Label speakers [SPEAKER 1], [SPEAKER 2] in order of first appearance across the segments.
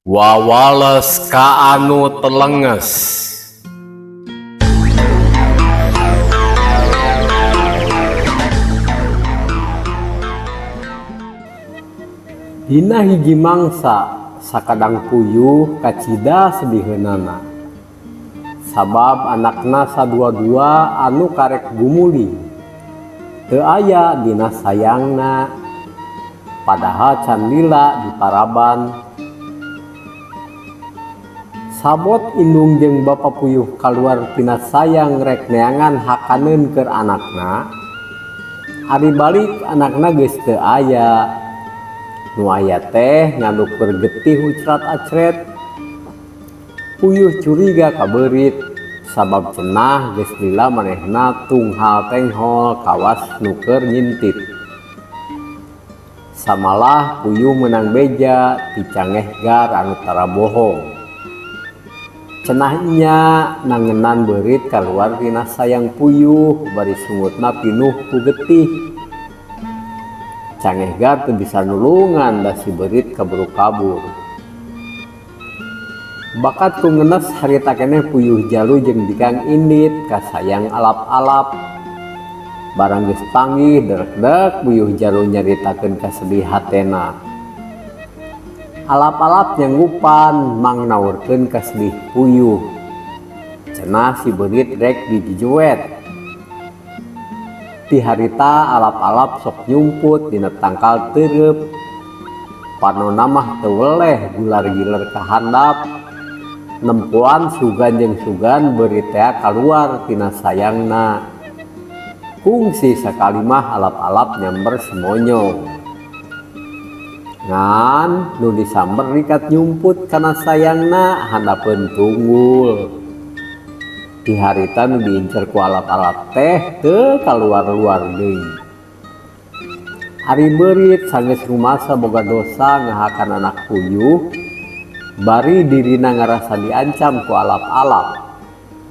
[SPEAKER 1] Wawales ka anu telenges. Dina hiji mangsa sakadang puyuh kacida sediheunana. Sabab anakna sadua-dua anu karek gumuli. Teu aya dina sayangna. Padahal can lila diparaban. Sabot indung jeung bapa puyuh kaluar tina sayang rek neangan hakaneun keur anakna. Ari balik anakna geus teu aya. Nu aya teh ngan ukur getih ucrat-acret. Puyuh curiga ka beurit sabab cenah geus lila manehna tunghal tenghol kawas nu keur ngintip. Samalah puyuh meunang beja ti cangehgar anu tara bohong. Cenah nya nangenan beurit kaluar tina sayang puyuh bari sungutna pinuh ku getih. Cangehgar teu bisa nulungan da si beurit kaburu kabur. Bakat ku ngenes harita keneh puyuh jalu jeung bikang indit ka sayang alap-alap. Barang geus panggih derek-derek puyuh jalu nyaritakeun kasedih hatena. Alap-alap nyanggupan mangnaurkeun kasedih puyuh. Cenah si beurit rek dijujuet. Ti harita alap-alap sok nyumput dina tangkal teureub. Panona mah teu weleh gular-giler ka handap. Nempoan sugan jeung sugan beurit tea kaluar tina sayangna. Kungsi sakali mah alap-alap nyamber semonyong. Ngan nu disamber rikat nyumput kana sayangna handapeun tunggul. Di harita nu diincer ku alap-alap teh teu kaluar-luar deui. Ari beurit sanggeus rumasa boga dosa ngahakan anak puyuh, bari dirina ngarasa diancam ku alap-alap.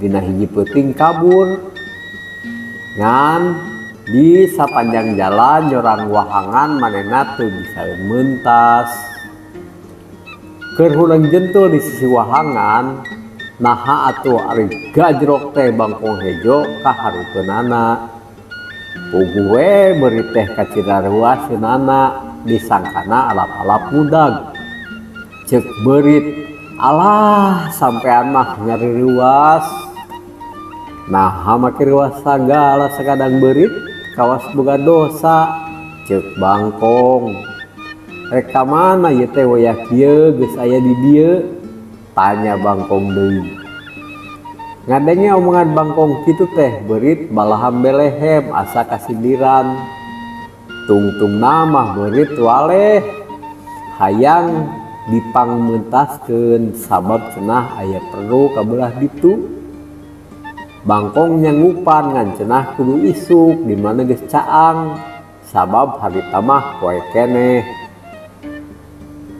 [SPEAKER 1] Dina hiji peuting kabur. Ngan di sapanjang jalan nyorang wahangan manehna teu bisa mentas. Keur huleng jentul di sisi wahangan, naha atuh ari gajrok teh bangkong hejo ka hareupeunana. Puguh we beurit teh kacida ruaseunana disangkana alap-alap mudag. Ceuk beurit, alah sampean mah nyareuwas. Naha make ruas sagala sakadang beurit kawas boga dosa. Ceuk bangkong. Rek ka mana ieu teh wayah kieu geus aya di dieu? Tanya bangkong deui. Ngadenge omongan bangkong kitu teh beurit balaham belehem asa kasindiran. Tungtungna mah beurit waleh hayang dipangmentaskeun sabab cenah aya perlu ka belah ditu. Bangkong nyanggupan ngan cenah kudu isuk di mana geus caang sabab harita mah poe keneh.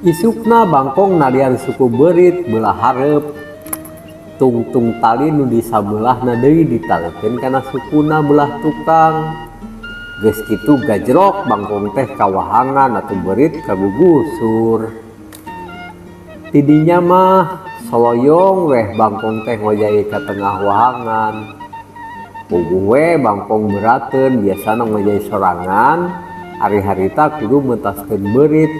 [SPEAKER 1] Isukna bangkong nalian suku beurit beulah hareup. Tungtung tali nu di sabelahna deui ditaleukeun kana sukuna beulah tukang. Geus kitu gajrok bangkong teh kawahangan atuh beurit kagugusur. Tidinya mah soloyong weh bangkong teh ngojay ka tengah wahangan. Puguh we bangkong berateun biasana ngojay sorangan, ari harita kudu mentaskeun beurit.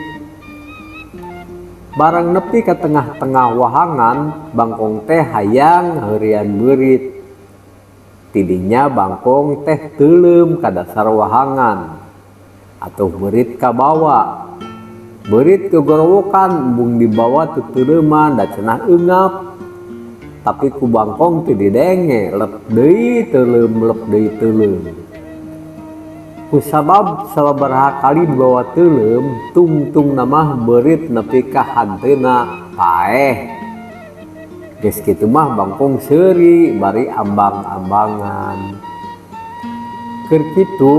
[SPEAKER 1] Barang nepi ka tengah-tengah wahangan, bangkong teh hayang heureuyan beurit. Tidinya bangkong teh teuleum ka dasar wahangan. Atuh beurit kabawa. Beurit kegorowokan embung dibawa teteleuman da cenah eungap. Tapi ku bangkong teu didenge, lep deui teuleum lep deui teuleum. Kusabab sababaraha kali dibawa teuleum, tungtungna mah beurit nepi ka hanteuna paeh. Geus kitu mah bangkong seuri bari ambang-ambangan. Keur kitu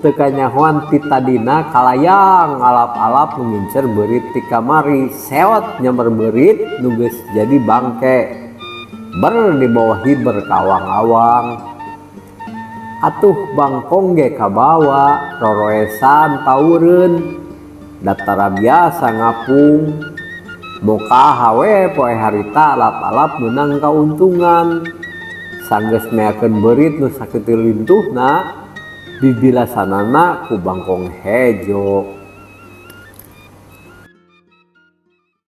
[SPEAKER 1] teu kanyahoan ti tadina kalayang alap-alap nu ngincer beurit ti kamari sewot nyamber beurit nu geus jadi bangke. Ber di bawah hiber ka awang-awang. Atuh bangkong ge kabawa roroesan taureun. Datara biasa ngapung. Mokaha we poe harita alap-alap meunang kauntungan. Sanggeus meakeun beurit nu sakitu lintuhna, bibilasanana ku bangkong hejo.